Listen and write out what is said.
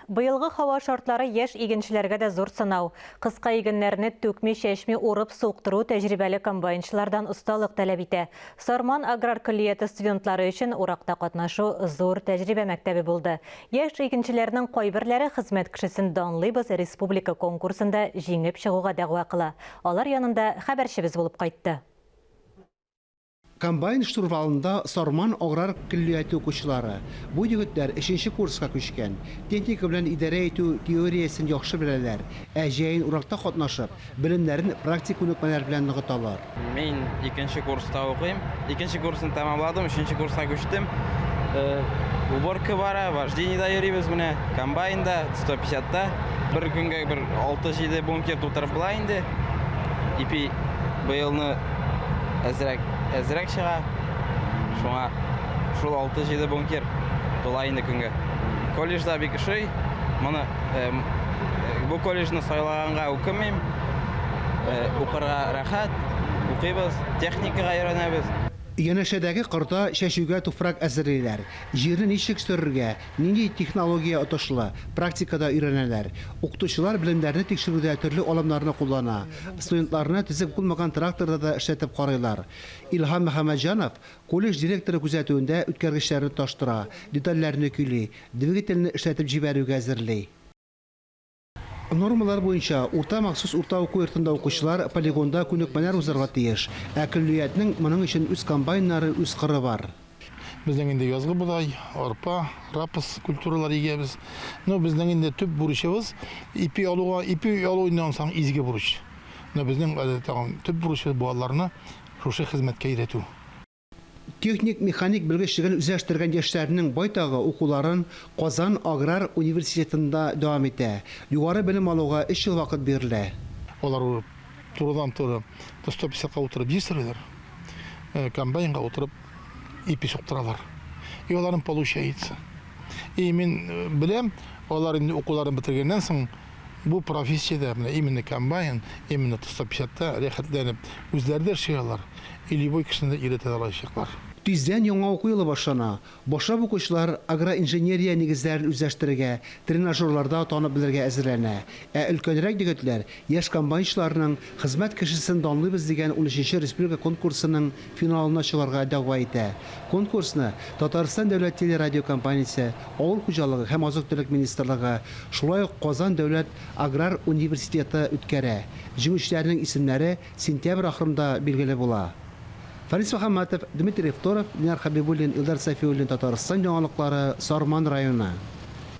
Быелгы һава шартлары яшь игенчеләргә дә зур сынау. Кыска игеннәрне түкми-чәчми урып суктыру тәҗрибәле комбайнчылардан осталык таләп итә. Сарман аграр көллияте студентлары өчен уракта катнашу зур тәҗрибә мәктәбе булды. Яшь игенчеләрнең кайберләре Хезмәт кешесен данлыйбыз республика конкурсында җиңеп чыгуга дәгъва кыла. Алар янында хәбәрчебез булып кайтты. Комбайн штурвалында Сарман аграр көллияте укучылары. Бу егетләр өченче курска күчкән. Техника белән идарә итү теориясен яхшы беләләр, ә җәен уракта катнашып, белемнәрен практик күнекмәләр белән ныгыталар. Мин икенче курста укыйм. Икенче курсны тәмамладым, өченче курска күчтем. Уборка бара, вождениедә йөрибез менә, комбайнда, 150-та. Бер көнгә бер 6-7 бункер тутырып була инде. Ипи быелны әзрәк, әзрәк чыга. Шуңа шул 6-7 бункер тула инде көнгә. Колледжда бик ошый. Моны э, бу колледжны сайлаганга үкенмим. Э, укырга рәхәт, укыйбыз, техникага өйрәнәбез. Янәшәдәге кырда чәчүгә туфрак әзерлиләр. Җирне ничек сөрергә, нинди технология отышлы, практикада өйрәнәләр. Укытучылар белемнәрне тикшерүдә төрле алымнарны куллана. Студентларны төзек булмаган тракторда да эшләтеп карыйлар. Илһам Мөхәммәтҗанов колледж директоры күзәтүендә үткәргечләрне тоташтыра, детальләрне көйли, двигательне эшләтеп җибәрүгә әзерли. Нормалар буенча, урта махсус урта уку йортында укучылар полигонда күнекмәләр узарга тиеш, ә көллиятнең моның өчен үз комбайннары, үз кыры бар. Безнең инде язгы бодай, арпа, рапс культуралары игәбез. Но безнең инде төп бурычыбыз ипи алуга, ипи алу инде ансаң изге бурыч. Но безнең әле тагын төп бурычыбыз балаларны шушы хезмәткә өйрәтү. Техник-механик белгечлеген үзләштергән яшьләрнең байтагы укуларын Казан аграр университетында дәвам итә. Югары белем алуга өч ел вакыт бирелә. Алар турыдан-туры 150 ка утырып җир сөрәләр, комбайнга утырып ипи суктыралар. И аларның получается. И мин беләм, алар инде укуларын бетергәннән соң бу профессиядә, менә именно комбайн, именно 150 та рәхәтләнеп үзләре дә эшли алар. И любой кешене дә өйрәтә алачаклар. Тиздән яңа уку елы башлана. Башлап укучылар агроинженерия нигезләрен үзләштерергә, тренажерларда танып белергә әзерләнә. Ә өлкәнрәк егетләр яшь комбайнчыларның Хезмәт кешесен данлыйбыз дигән унөченче республика конкурсының финалына чыгарга дәгъва итә. Конкурсны Татарстан дәүләт телерадиокомпаниясе, Авыл хуҗалыгы һәм азык-төлек министрлыгы, шулай ук Казан дәүләт аграр университеты үткәрә. Җиңүчеләрнең исемнәре Сентябрь ахырында билгеле була. Фарис Мөхәммәтов, Дмитрий Второв, Ленар Хәбибуллин, Илдар Сафиуллин, Татарстан яңалыклары, Сарман районы.